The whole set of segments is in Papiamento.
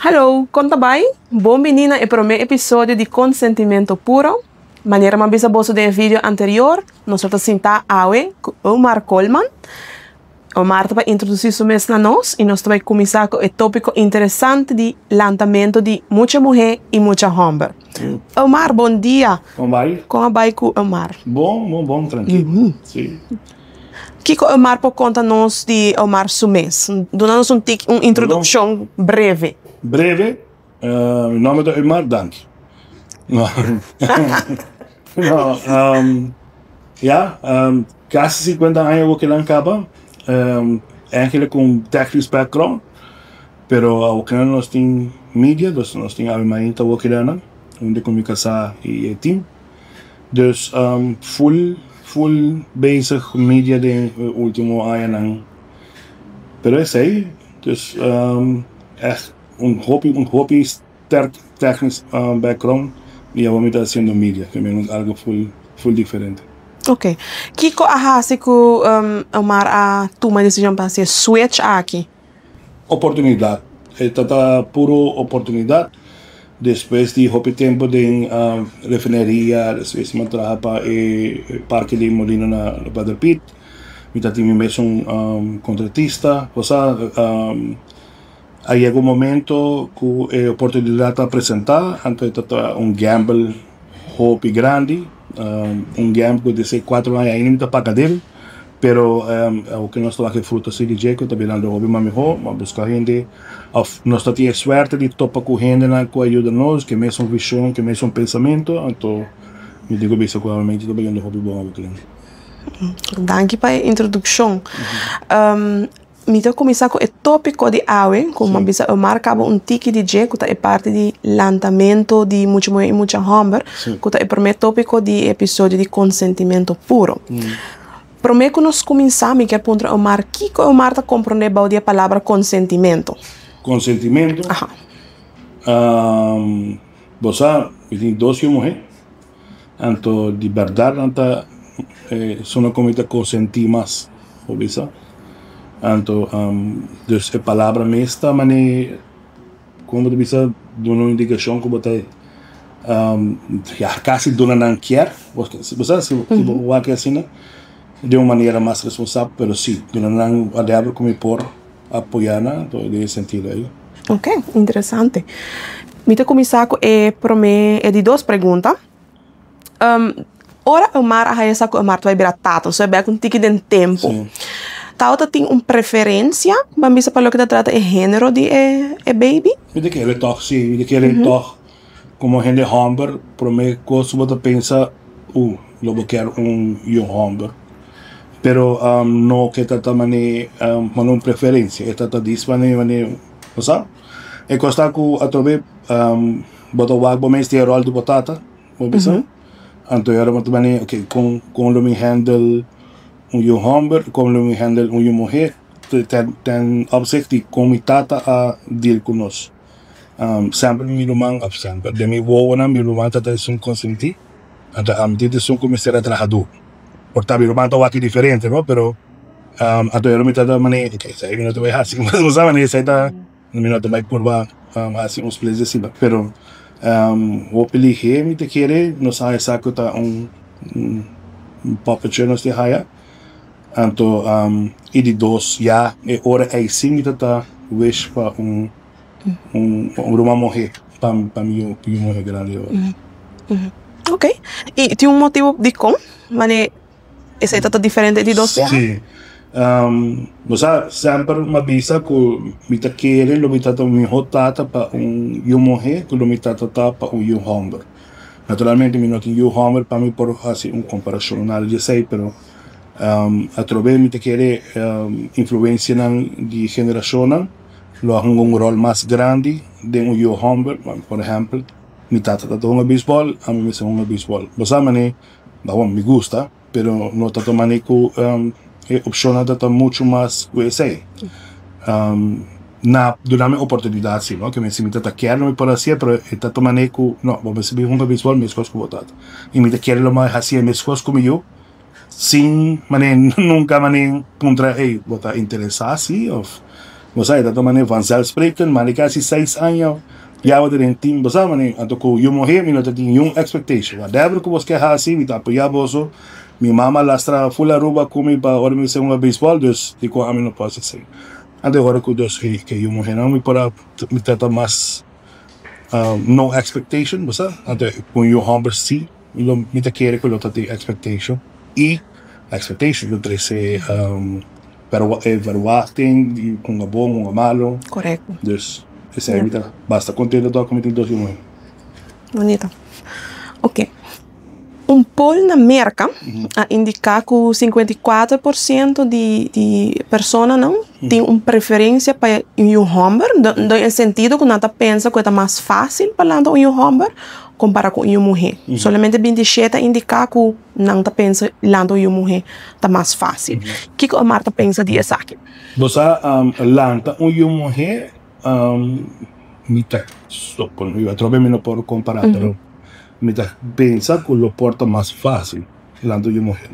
Hallo, kon ta bai? Bon bini na e promé episodio di Konsentimento Puro. Manera mi a bisa boso den e video anterior, nos lo ta sintá awe ku Omar Koolman. Omar ta bai introdusí su mes na nos i nos ta bai kuminsá ku e tópiko interesante di lantamentu di mucha muhé i mucha hòmber. Omar, bon dia! Kon bai? Kon a bai ku Omar? Bon, bon, bon, trankil. Sí. Kiko Omar por konta nos di Omar su mes? Duna nos un tiki, un introdukshon breve. Breve? Mi nòmber ta Omar, danki. No, no, ya, kasi sinkuenta aña awor kinan kaba. Eigenlijk ku un technisch background, pero awor kinan nos tin media, dus nos tin Awe Mainta awor kinan, unda ku mi kasá i e team. Dus full full bezig ku media den e ultimo añanan. Pero esei, dus echt un hopi un hopi sterk technisch background y awor mi ta haciendo media, ke mi algo full full diferente. Ok. Kiko a hasi ku Omar a tuma e desishon pa hasi e switch aki? Oportunidat. E ta ta puro oportunidat. Despues di hopi tempu den refineria, despues mi a traha pa e parke di molino na Vader Piet. Mi ta tin mi mesun kontratista. Osea a yega un momento ku e oportunidat a presenta, anto e ta ta un gamble hopi grandi. Un gamble ku desde kuatro aña ainda mi ta paga del. Pero awoke nos ta wak e fruta si di dje ku ta birando hopi mas mihó, mas buska hende òf nos ta tin e suerte di topa ku hendenan ku a yuda nos, ku e mesun vishon, ku e mesun pensamentu, anto mi tin ku bisa ku realmente ta bayendo hopi bon awoke. Danki pa e introdukshon. Mi ta kuminsá ku e tópiko di awe, ku mi a bisa Omar kaba un tiki di dje, ku ta e parti di lantamentu di mucha muhé i mucha hòmber, ku ta e promé tópiko di e episodio di Konsentimentu Puro. Promé ku nos kuminsá, mi kier puntra Omar, kiko Omar ta komprondé bou di e palabra konsentimentu? Konsentimentu? Aha. Bo sa, mi tin dos yu muhé. Anto di bèrdat nan ta sona komo mi ta konsentí mas, bo bisa. Anto dus e palabra mes ta manera komo bo ta bisa duna un indikashon ku bo ta ya kasi duna nan kier, bo sa si bo wak asina den un manera mas responsabel pero si duna nan whatever ku mi por. Apoyá nan anto den e sentido ei. Ok, interesante. Mi ta kuminsá ku e promé, e di dos pregunta. Ora Omar a haña sa ku Omar ta bai bira tata, so e bek un tiki den tempu. Sí. Tabata tin un preferensia, ban bisa pa loke ta trata e género di e e baby? Mi ta kere tòg, sí, mi ta kere tòg komo hende hòmber promé kos bo ta pensa, uh, lo bo kier un yu hòmber. Pero no ke ta ta mane mane un preferencia, e ta ta dis mane mane bo sa. E kos ta ku atrobe bo ta wak bo mes den e ròl di bo tata, bo bisa. Anto e ora bo ta mane oke kon kon lo mi handle un yu hòmber, kon lo mi handle un yu muhé ten ten opzicht di kon mi tata a deal ku nos. Semper mi ruman, òf semper, den mi wowonan mi ruman ta ta esun konsentí, anto ami tin ta esun ku mester a traha duru. Por ta mi ruman ta wak diferente no pero anto ora mi ta ta mane ok esei mi no ta bai hasi bo sa mane esei ta mi no ta bai purba hasi un sples asina pero hopi lihé mi ta kere nos a haya sa ku ta un poppetje nos tin haya anto i di dos ya e ora ei si mi ta ta wish pa un Un ruman muhé pa mi yu muhé grandi awor. Ok, i tin un motibu dikon manera esei ta ta diferente di dos biaha? Si, bo sa semper mi a bisa ku mi ta kere lo mi ta ta un mihó tata pa un yu muhé ku lo mi ta ta ta pa un yu hòmber. Naturalmente mi no tin yu hòmber pa mi por hasi un komparashon nada di esei pero atrobe mi ta kere influensianan di generashonnan. Lo a hunga un ròl mas grandi den un yu hòmber. Por ehèmpel, mi tata ta hunga beisbòl, ami mester hunga beisbòl. Bo sa manera, bon, mi gusta, pero no ta ta manera ku e opshonnan ta ta muchu mas ku esei. Na duna mi oportunidat si, no, ke si mi tata kier lo mi por hasié, pero e ta ta manera ku no, bo mester bin hunga beisbòl meskos ku bo tata. I mi ta kere lo mi hasié meskos ku mi yu. Sin manera nunca manera puntra ey bo ta interesa si of Bo sa, e ta manera vanzelfsprekend, ma di kasi 6 aña, ya bo den team, bo sa, manera, anto ku yu muhé, mi no tin ningun expectation. Whatever ku bo ke hasi, mi ta apoyá boso. Mi mama a lastra full Aruba ku mi pa ora mi hunga baseball, dus di ku ami no por hasi. Anto ora ku dus ku yu muhé no, mi por mi ta mas no expectation, bo sa? Anto ku yu hòmber si, mi ta kere ku lo ta tin expectation. I expectation lo trese verwachting, hunga bon, hunga malo. Dus esei mi ta basta kontentu toch ku mi tin dos yu muhé. Bonito. Ok. Un poll na Merka a indiká ku 54% di personanan tin un preferensia pa un hòmber, den sentido ku nan ta pensa ku ta mas fásil pa lanta un hòmber kompará ku un muhé. Solamente 27 a indiká ku nan ta pensa lanta un muhé ta mas fásil. Kiko Omar ta pensa di esaki? Bo sa, lanta un muhé, mi ta supone, atrobe mi no por kompará, pero mi ta pensa ku lo por ta mas fásil lanta un muhé.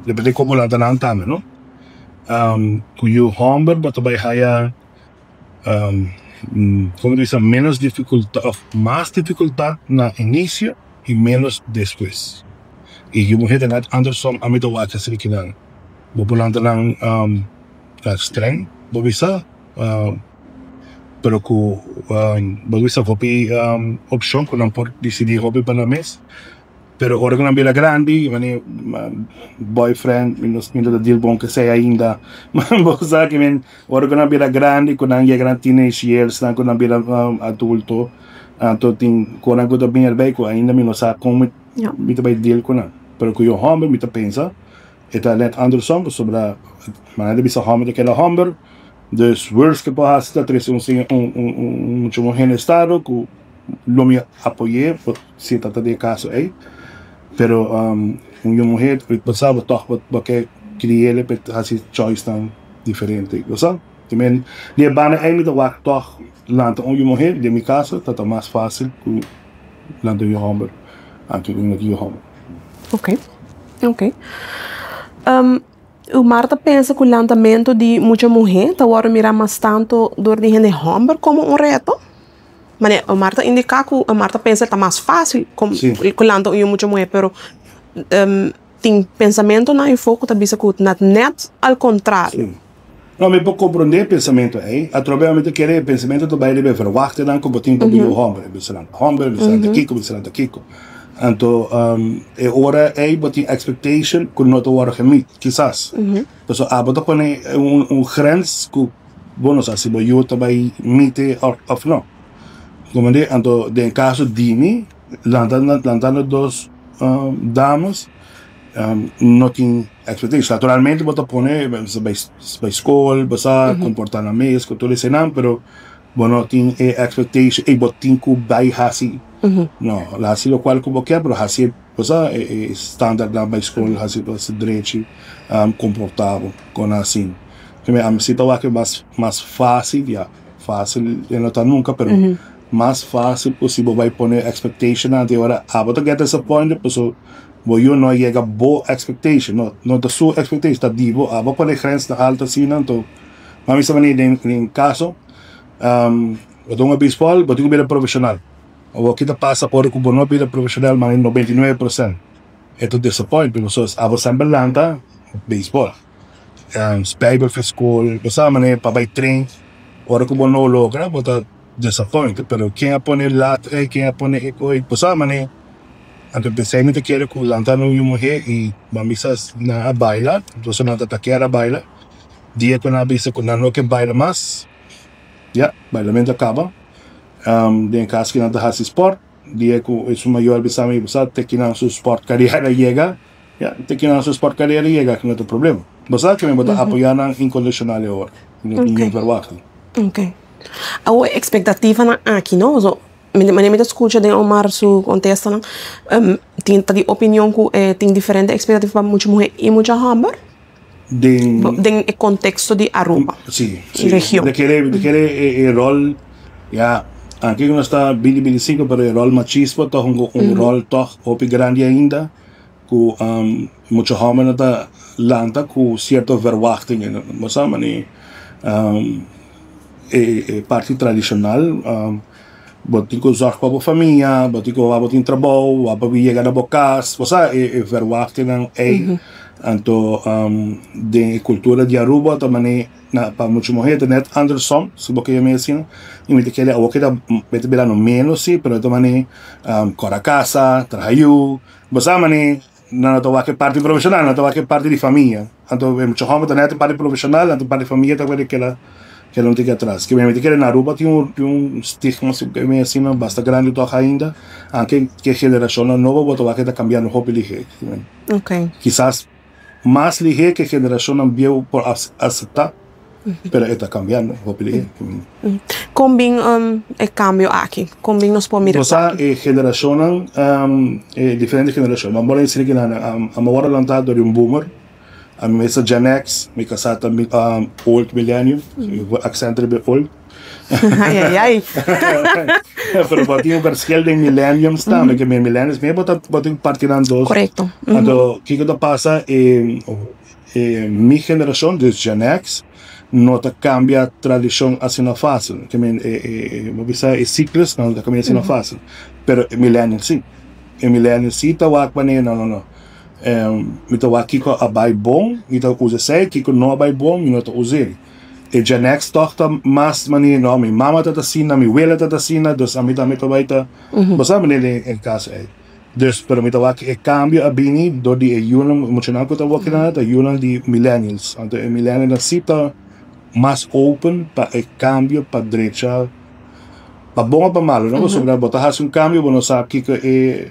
Depende kon lanta nan tambe, no? Ku yu hòmber bo ta bai haya komo ta bisa, menos difikultat òf mas difikultat na inisio i menos despues. I yu muhé ta net andersom, ami ta wak esei kinan. Bo por lanta nan streng, bo bisa, pero ku bo bisa hopi opshon ku nan por disidí hopi pa nan mes. Pero ora ku nan bira grandi, wanneer boyfriend, mi no ta deal bon ku esei ainda, bo sa ke men ora ku nan bira grandi, ku nan yega na teenage years nan, ku nan bira adulto, anto tin konan ku ta bini erbij ku ainda mi no sa kon mi ta bai deal ku nan. Pero ku yu hòmber mi ta pensa e ta net andersom, pasobra manera di bisa hòmber ta keda hòmber, dus worst ke por hasi ta trese un mucha muhé na estado ku lo mi apoy'é si ta ta di e kaso ei, pero un yu muhé bo sa bo tòg bo ke kri'é pa e hasi choice nan diferente, bo sa. Di e banda ei mi ta wak tòg lanta un yu muhé den mi kaso ta ta mas fásil ku lanta un yu hòmber anto un yu hòmber. Ok. Omar ta pensa ku lantamentu di mucha muhé ta wòrdu mirá mas tantu dor di hende hòmber komo un reto? Manera Omar ta indiká ku Omar ta pensa ta mas fásil ku lanta un mucha muhé, pero tin pensamentunan afó ku ta bisa ku ta nèt al kontrario. No, mi por komprondé e pensamentu ei. Atrobe mi ta kere e pensamentu ta bai riba e verwachtingnan ku bo tin pa bo yu hòmber. E bisa nan ta hòmber, e bisa nan ta kiko, e bisa nan ta kiko. Anto e ora ei bo tin expectation ku no ta wòrdu gemeet, kisas. Pasobra abo ta pone un grens ku bo no sa si bo yu ta bai meet e òf no. Komprendé? Anto den kaso di mi, lantando dos dames no tin expectation. Naturalmente bo ta pone bai skol, bo sa komportá nan mes ku tur eseinan, pero bo no tin e expectation ey bo tin ku bai hasi. No, hasi lokual ku bo ke, pero hasi bo sa e standardnan bai skol, hasi drechi, komportá bo kon asin. Ami si ta wak mas fásil, ya, fásil e no ta nunka, pero mas fásil ku si bo bai pone expectationnan di ora abo ta get disappointed pasobra bo yu no a yega bo expectation, no, no ta su expectation, ta di bo, abo a pone grensnan alto asina, anto mami sa manera den kaso bo ta hunga beisbòl bo tin ku bira profeshonal, awor ki ta pasa ora ku bo no bira profeshonal manera 99% e ta disappoint pasobra abo semper lanta beisbòl. Spijbel for skol, bo sa manera pa bai train, ora ku bo no logra bo ta disappointed, pero ken a pone lat ei, ken a pone e koi, bo sa manera, anto p'esei mi ta kere ku lanta un yu muhé i bo a bisa nan a baila, entonces nan ta kier a baila, dia ku nan a bisa ku nan no ke baila mas, ya, bailamentu a kaba, den kas ku nan ta hasi sport, dia ku esun mayor a bisa mi, bo sa te kinan su sport kariera yega. Ya, te kinan su sport carrera yega aki no ta problema. Bo sa ke mi bo ta apoya nan incondicional e ora. Mi no tin niun verwachting. Ok. Awor e expectativanan aki no, so manera mi ta scucha den Omar su contestanan, tin ta di opinion cu e tin diferente expectativa pa mucha muher y mucha homber? Den. Den e contexto di Aruba. Si, si. Region. Mi ta kere, mi ta kere e rol, ya, aki nos ta 2025 pero e rol machismo ta hunga un rol toch hopi grandi ainda. Ku mucha hòmbernan ta lanta ku sierto verwachtingen. Bo sa mane. E parti tradishonal, bo tin ku zòrg pa bo famia, bo tin ku wak bo tin trabou, wak bo yega na bo kas, bo sa e verwachtingnan ei. Anto den e kultura di Aruba ta manera na pa mucha muher ta net andersom, si bo ke yama asina. I mi ta kere awor ke ta ta birando menos si, pero ta manera kòrda kasa, traha yu, bo sa manera. Nan no ta wak e parti profeshonal, nan ta wak e parti di famia. Anto e mucha hòmber ta nèt e parti profeshonal, anto e parti di famia ta wak keda keda un tiki atras. Ke mi ta kere na Aruba tin un tin un stigma si bo ke asina basta grandi tòg ainda, anke ke generashonnan nobo bo ta wak ke ta kambiando hopi lihé. Kisas mas lihé ke generashonnan bieu por aseptá. Pero e ta cambiando hopi lihé. Kon bin e cambio aki? Kon bin nos por mira Bo sa e generacionnan, e diferente generacion. Bo a esaki nan, ami a wòrdu lantá dor di un boomer. Ami mes ta Gen X, mi kasá ta old millennium, accent riba e old. Ai ai ai. Pero bo tin un verschil den millenniums tambe, ke millenniums mi bo ta bo tin parti nan dos. Korekto. Anto kiko ta pasa e. E mi generashon, dus Gen X, no ta kambia tradishon asina fásil. Ke men e e bo bisa e siklos no ta kambia asina fásil. Pero e millennial si. E millennial si ta wak manera no no no mi ta wak kiko a bai bon mi ta usa esei, kiko no a bai bon mi no ta us'é. E Gen X tòg ta mas manera no mi mama ta asina, mi wela ta asina, dus ami tambe ta bai ta. Bo sa manera den e kaso ei. Dus, pero mi ta wak e kambio a bini dor di e yunan, muchanan ku ta wak nan ta yunan di millennials. Anto e millennialnan si ta mas open pa e kambio pa drecha, pa bon o pa malo, no? Pasobra bo ta hasi un kambio bo no sa kiko e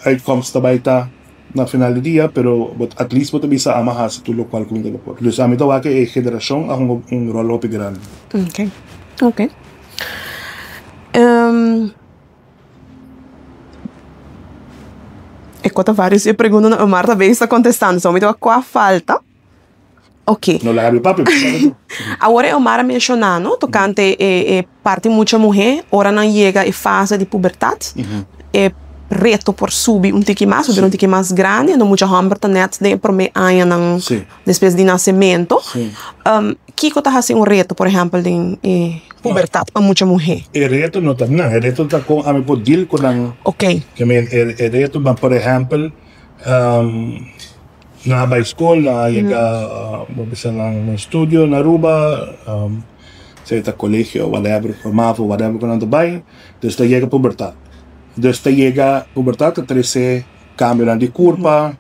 uitkomst ta bai ta na final di dia, pero bo at least bo ta bisa ami a hasi tur lokual ku mi ta por. Dus ami ta wak e generashon a hunga un ròl hopi grandi. Ok, ok. E kota varios e preguntanan Omar ta bezig ta kontestando, so mi ta wak kua falta. Oké. No laga mi papia. Awor e Omar a menshoná no tokante e e parti mucha muhé ora nan yega e fase di pubertat e reto por subi un tiki mas, bira un tiki mas grandi, anto mucha hòmber ta nèt den e promé añanan despues di nasementu. Kiko ta hasi un reto por ehèmpel den e pubertat pa mucha muhé? E reto no ta nan, e reto ta kon ami por deal ku nan. Ok. Ke men e reto nan por ehèmpel nan a bai skol, nan a yega bo bisa nan studio na Aruba, sea ta colegio whatever, mavo whatever ku nan ta bai, dus ta yega pubertat. Dus ta yega pubertat ta trese kambionan di kurpa.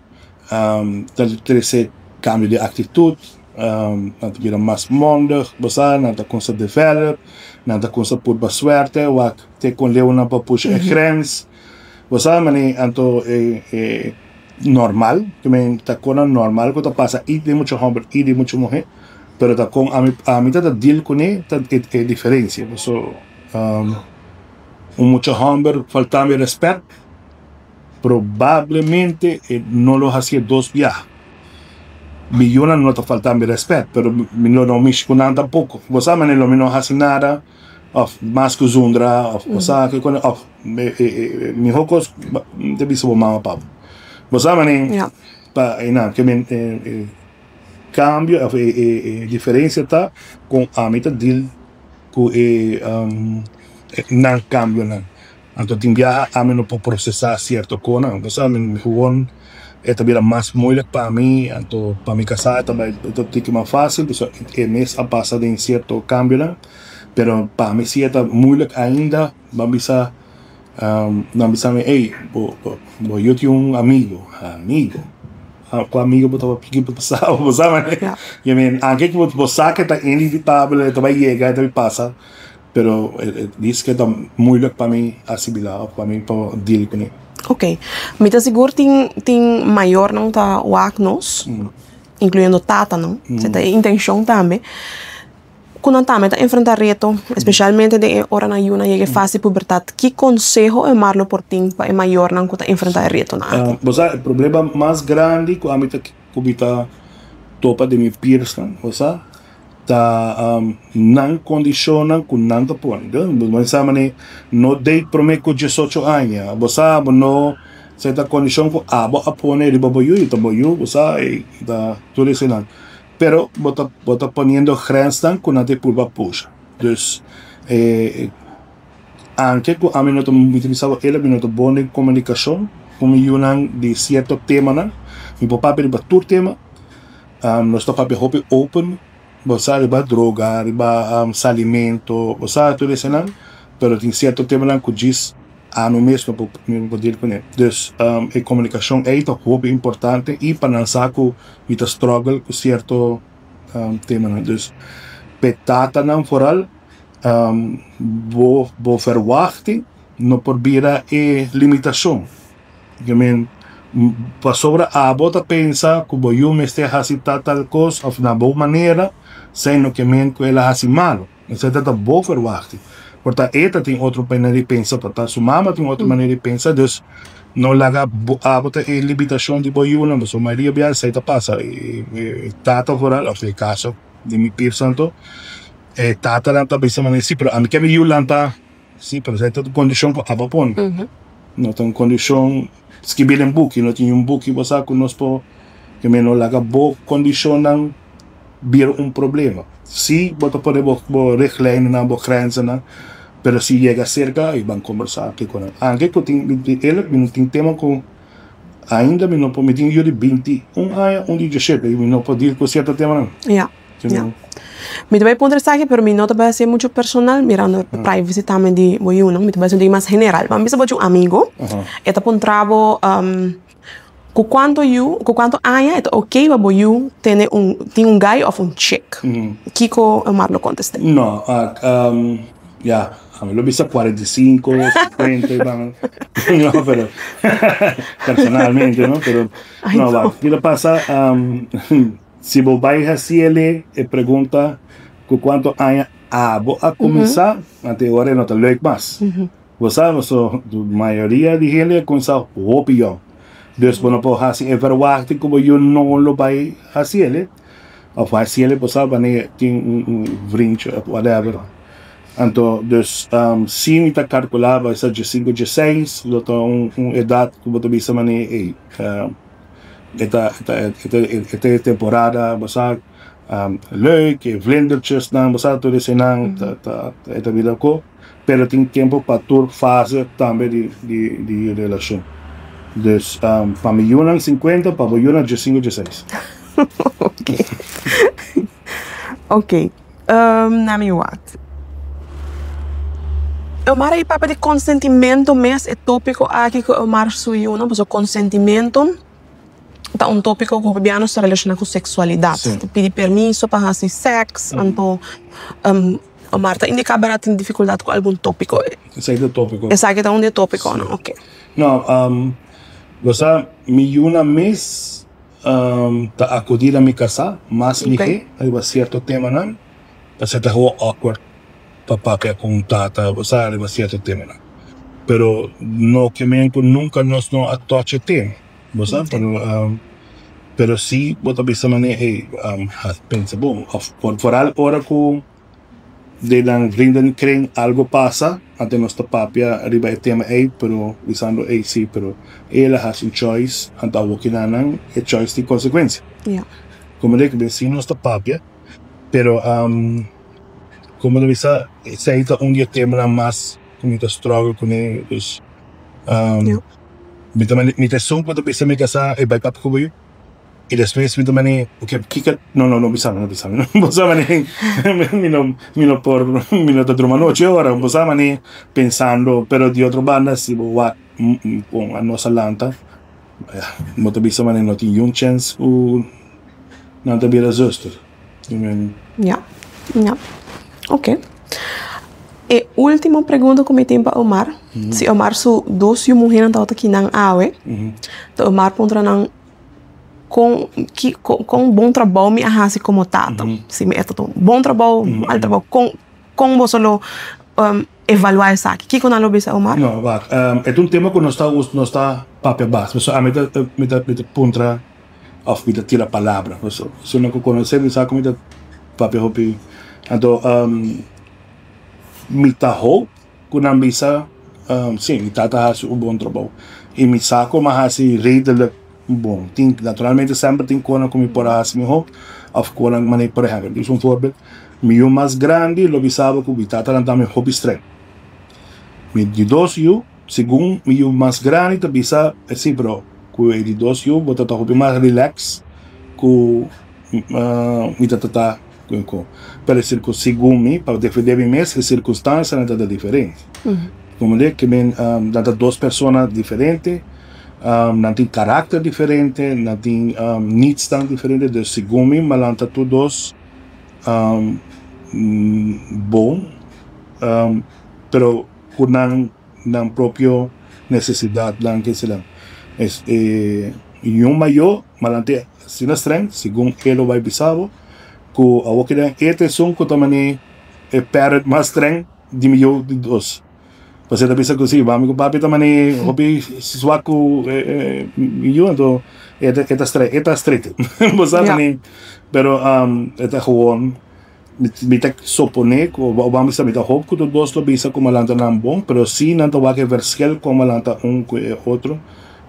Ta trese kambio di aktitut, nan ta bira mas mondig, bo sa, nan ta kumsa develop, nan ta kumsa purba suerte, wak te kon leu nan por pusha e grens, bo sa mane, anto e e normal, ke men ta konan normal ku ta pasa i den mucha hòmber i den mucha muhé, pero ta kon ami ami ta ta deal kuné ta e diferensia, paso un mucha hòmber falta mi rèspèt. Probablemente e no lo hacié dos biaha. Mi yunan no ta falta mi respet, pero mi lo no mishi cu nan tampoco. Bo sa manera lo mi no haci nada of mas cu zundra of bo sa kico of miho cos ta bisa bo mama pa bo. Bo sa manera pa einan ke men e cambio of e diferencia ta con ami ta deal cu e nan cambionan. Anto tin biaha ami no por prosesá sierto konan. Bo sa mi gewoon e ta bira mas moeilijk pa mi, anto pa mi kasá e ta bai e ta tiki mas fásil pasobra e mes a pasa den sierto kambionan. Pero pa mi si e ta moeilijk ainda bo a bisa nan bisa mi ey bo bo yu tin un amigo, amigo? Kua amigo bo tabata piki bo sa bo sa manera anke ku bo sa ku e ta inevitabel e ta bai yega e ta bai pasa. Pero e dice ke ta moeilijk pa mi asimila of pa mi pa deal kuné. Ok. Mi ta sigur tin tin mayornan ta wak nos, inkluyendo tatanan, esei ta e intenshon tambe, ku nan tambe ta enfrenta reto, espeshalmente den e ora nan yunan yega e fase di pubertat. Ki konseho e mar lo por tin pa e mayornan ku ta enfrenta e retonan aki? Bo sa e problema mas grandi ku ami ta ku mi ta topa den mi peersnan, bo sa, Ta nan kondishonnan ku nan ta pone. Bo sa manera no date prome ku diesocho aña. Bo sa bo no sa ta kondishon ku abo a pone riba bo yu i ta bo yu bo sa i ta tur eseinan. Pero bo ta bo ta poniendo grensnan ku nan ta purba pusha. Dus anke ku ami no ta mi ta bisa bo ela mi no ta bon den komunikashon ku mi yunan di sierto temanan. Mi por papia riba tur tema. Nos ta papia hopi open. Bo sa riba droga, riba salimento, bo sa tur esenan, pero tin sierto temanan ku djis ami mes no por mi no por deal kuné. Dus e komunikashon ei ta hopi importante i pa nan sa ku mi ta struggle ku sierto temanan. Dus p'e tatanan foral bo bo verwachting no por bira e limitashon. Ke men pasobra abo ta pensa ku bo yu mester hasi tal tal kos òf na bo manera, esei no ke men ku el a hasi malu. Esei ta ta bo verwachting. Por ta e ta tin otro manera di pensa, por ta su mama tin otro manera di pensa, dus no laga bo abo ta e limitashon di bo yunan, pasobra mayoria bia esei ta pasa. E tata foral òf e kaso di mi pir santo, e tatanan ta bisa manera si, pero ami ke mi yu lanta. Sí, pero esei ta un kondishon ku abo pone. No ta un kondishon skibí den buki. No tin un buki bo sa ku nos por ke men no laga bo kondishonnan bira un problema. Sí, bo ta pone bo bo richtlijnennan, bo grenzennan, pero si yega serka i ban kombersá kiko nan. Anke ku tin eerlijk mi no tin tema ku ainda mi no por mi tin yu di 21 aña, un di 17 i mi no por deal ku sierto temanan. Ya. Ya. Mi ta bai puntra esaki pero mi no ta bai hasié mucho personal mirando e privacy tambe di bo yunan. Mi ta bai hasi un ding mas general. Bo a bisa bo tin un amigo, e ta puntra bo ku kuantu yu, ku kuantu aña e ta oké pa bo yu tene un, tin un guy òf un chick. Kiko Omar lo kontest'é? No, ya, ami lo bisa 45, 50, no, pero personalmente, no, pero no, wak, ki ta pasa? Si bo bai hasiele e pregunta ku kuantu aña abo a kuminsá, anto e ora e no ta leuk mas. Bo sa, pasobra mayoria di hende a kuminsá hopi yòn. Dus bo no por hasi e verwachting ku bo yu no lo bai hasiele. Òf hasiele bo sa wanneer tin un vriendje òf whatever. Anto dus si mi ta kalkulá bai sa diesinku, dieseis lo ta un edat ku bo ta bisa manera ey. E ta e ta e temporada bo sa leuk e vlindertjesnan bo sa tur esenan ta ta e ta bira ko pero tin tempo pa tur fase tambe di di di relashon dus pa mi yunan 50 pa bo yunan 15 16. Ok ok na mi wak Omar a papia di konsentimento mes e topiko aki ku Omar su yunan pasobra konsentimento ta un topiko ku hopi bia nos ta relashona ku seksualidat ta pidi permiso pa hasi sèks anto Omar ta indiká bera tin difikultat ku algun topiko Esaki ta topiko. Esaki ta un di e topikonan ok. No bo sa mi yunan mes ta akudí na mi kasá mas lihé riba sierto temanan pasobra ta hopi awkward pa papia ku un tata bo sa riba sierto temanan pero no ke men ku nunka nos no a touch e tema bo sa pero si bo ta bisa manera ey pensa bon of foral ora ku Den nan vriendenkring algo pasa, anto nos ta papia riba e tema ey, pero bisando ey si, pero el a haci un choice, anto awor ki nan nan e choice tin consecuencia. Como di cu si nos ta papia, pero como ta bisa esey ta un di e temanan mas cu mi ta struggle cune, dus mi ta mi ta esun cu ta bisa mi casa ey bay papia cu bo yu. I despues mi ta mane, oke, kiko, no, no, no bisa mi, no bisa mi, bo sa mane, mi no, mi no por, mi no ta druma nochi ora, bo sa mane, pensando, pero di otro banda si bo wak kon anos a lanta, bo ta bisa mane no tin yun chens ku nan ta bira zuster. Ya, ya, oke. E ultimo pregunta ku mi tin pa Omar, si Omar su dos yu muhénan tabata kinan awe, ta Omar puntra nan kon ki kon bon trabou mi a hasi komo tata. Si mi a ta un bon trabou, un mal trabou, kon kon boso lo evaluá esaki? Kiko nan lo bisa Omar? No, wak, e ta un tema ku nos ta nos ta papia bas, pasobra ami ta mi ta mi ta puntra òf mi ta tira palabra, pasobra esun ku konosé mi sa ku mi ta papia hopi. Anto mi ta hoop ku nan bisa si mi tata a hasi un bon trabou i mi sa ku mi a hasi redelijk bon. Tin naturalmente semper tin konan ku mi por a hasi mihó òf konan manera por ehèmpel, mi duna un voorbeeld. Mi yu mas grandi lo bisa bo ku mi tata lanta mi hopi streng. Mi di dos yu, segun mi yu mas grandi ta bisa si pero ku e di dos yu bo ta ta hopi mas relax ku mi ta ta ku. Pero segun mi, pa defende mi mes, e sirkunstansianan ta ta diferente. Komende ke men nan ta dos persona diferente, nan tin karakter diferente, nan tin needsnan diferente, dus segun mi mi a lanta tur dos bon, pero ku nan nan propio nesesidatnan ke esnan. E yu mayor mi a lant'é asina streng segun e lo bai bisa bo ku awor kinan e ta esun ku ta manera e parent mas streng di mi yu di dos. Pasobra e ta bisa ku si mami ku papi ta mane hopi swak ku mi yu anto e ta e ta streng e ta strict bo sa mane pero e ta gewoon mi ta sopone ku bo bisa mi ta hoop ku tur dos lo bisa ku malanta nan bon pero si nan ta wak e verschil kon malanta un ku e otro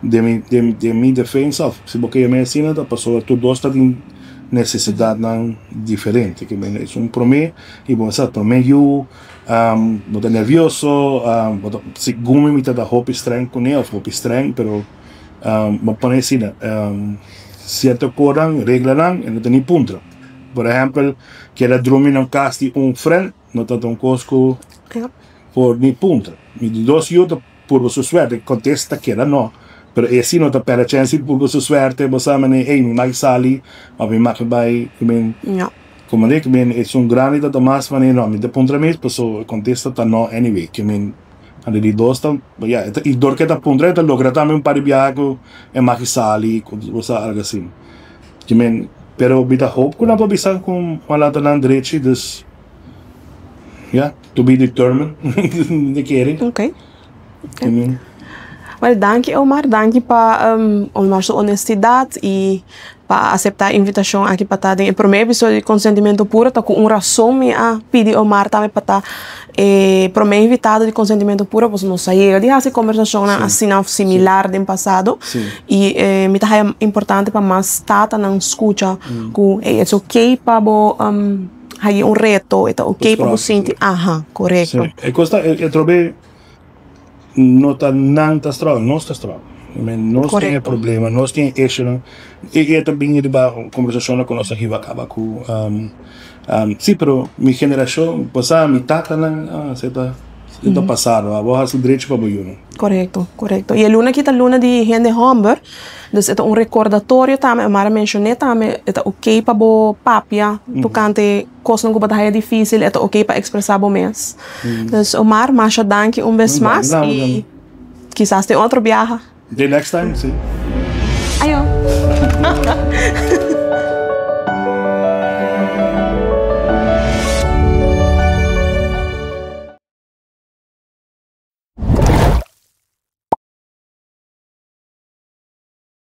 den mi den mi defensa of si bo ke yama asina ta pasobra tur dos ta tin nesesidatnan diferente ke men esun prome i bo sa prome yu. Bo ta nervioso, bo ta segun mi mi ta da hopi streng kuné òf hopi streng pero bo pone asina sierto konan reglanan e no ta ni puntra. Por ehèmpel keda drumi na un kas di un frènt no ta un kos ku por ni puntra. Mi di dos yu ta purba su suerte kontesta keda no pero e si no ta pèrdè chèns di purba su suerte bo sa manera ey mi mag sali òf mi mag bai. Como di ke men esun grandi ta ta mas manera no mi ta puntra mes paso e contesta ta no anyway ke men anto di dos ta ya e ta y dor ke ta puntra e ta logra tambe un par di biaha ku e maki sali ku sa algo asi ke men pero mi ta hoop ku nan por bisa ku nan ta nan drechi dus ya to be determined mi ta kere. Okay. Well danki Omar, danki pa Omar su honestidad y pa acepta e invitacion aki pa ta den e prome episodio di Consentimiento Puro. Ta cu un razon mi a pidi Omar tambe pa ta e prome invitado di Consentimiento Puro pasobra nos a yega di haci conversacionnan asina of similar den pasado y mi ta haya importante pa mas tatanan scucha cu ey es ok pa bo hayi un reto, e ta ok pa bo sinti, aha, corecto. E cos ta e trobe No ta nan ta struggle, nos ta struggle. I mean, nos tin e problema, nos tin e issuenan. I e ta bini riba kombersashonnan ku nos a hiba kaba ku si, pero mi generashon, bo sa mi tatanan, ah, esei ta esei ta pasado. Abo hasi drechi pa bo yunan. Korekto, korekto. I e luna aki ta luna di hende hòmber, dus e ta un rekordatorio tambe, Omar a menshoné tambe, e ta oké pa bo papia tokante Kosnan ku bo ta haya difísil e ta oké pa ekspresá bo mes. Dus Omar, masha danki un bes mas i kisas den otro biaha. The next time, si. Ayo.